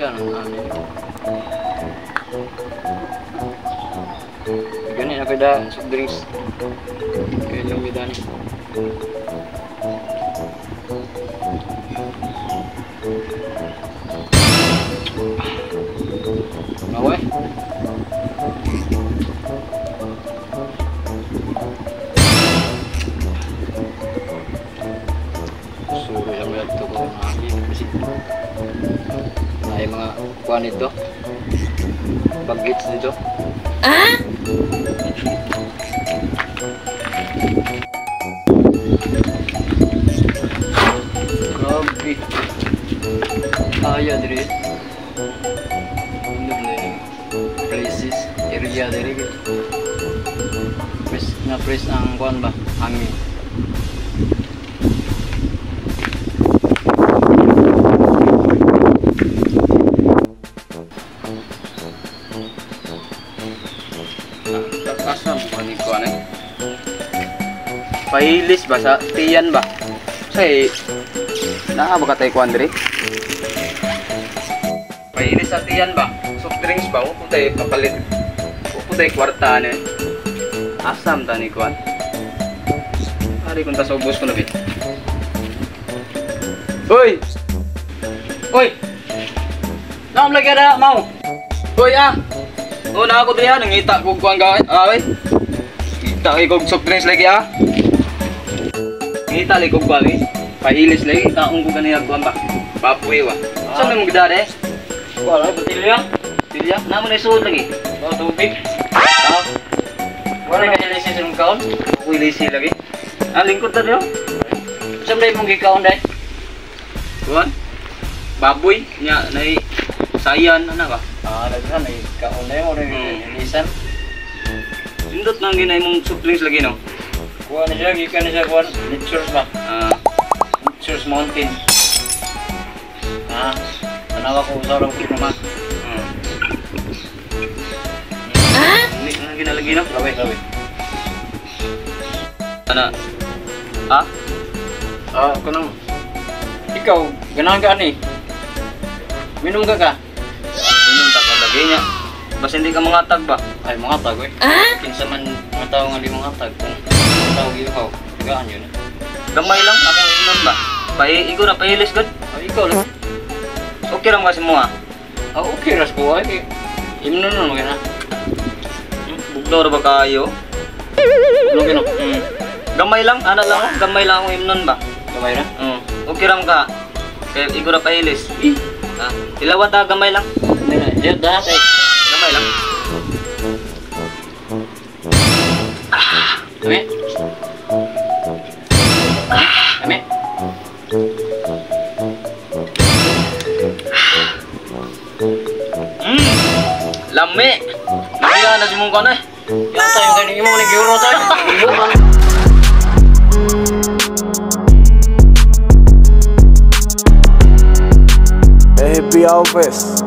Yan ang ano. Gani na kada soft drinks. Kaya yung midani. Nawe. Suro yung mga ito ko mga kasi ay mga kuha nito. Bagits dito. Ah? Grabe. Kaya diri. Places, area diri. Press na press ang kuan ba? Hangin. Asa mo ni kuan eh? Pahilis ba sa tiyan ba? Say naa ba ka tay kuan diri? Pahilis sa tiyan ba? Soft drinks ba? Kung tayo kapalit. Kung tayo kwarta na eh. Asam ta ni kuan. Ari kung ta sa ubos ko na bit. Hoy! Hoy! Naam lagi ada mau. Hoy ah! O na ako diri ah, nangita kog kuan ka. Ah, oy. Kita kay kog soft drinks lagi ah. Ngita lagi kog kuan eh. Pahilis lagi taong ko ganiya kuan ba. Papuy wa. Saan mo gidare? Wala botilya. Botilya? Namo na isuod lagi. Oh, tubig. Ah. Wala ka ilisi sa imong kaon? Ako ilisi lagi. Ah, lingkod ta diri. Saan ba imong gikaon dai? Kuan? Baboy nya nay sayan ana ba? Ah, daghan ay kaon dai mo rin ilisan. Indot nang ginay mong soft drinks lagi no. Kuan na siya, gikan na siya kuan, Nature's ba? Ah, Nature's Mountain. Ah, tanawa ko sa orang kino ma. Ah? Hindi na ginalagi no. Lawe, lawe. Ana. Ah? Ah, kanang ikaw ganahan ka ani. Minom ka ka? Minom ta ka lagi niya. Basta hindi ka mangatag ba? Ay, mangatag oy. Ah? Kinsa man mga tao nga di mangatag kung tao giuhaw, tagaan yun. Gamay lang akong inom ba? Pai igo na pahilis gud. Ay, ikaw lang. Okay ra kasi mo ah. Ah, okay ras ko ay. Imnon nun magana. Bugnaw ra ba kayo? Bugnaw kino. Gamay lang, ana lang, gamay lang akong imnon ba? Gamay ra? Okay ra ka. Kay igo ra pahilis. Ah, ilawat ta gamay lang. Hindi na, kay gamay lang. Ah, kami. Kami. Lami. Nahiya na si mong kono eh. Yata yung kaning imo ni giuro tayo. Happy Alves.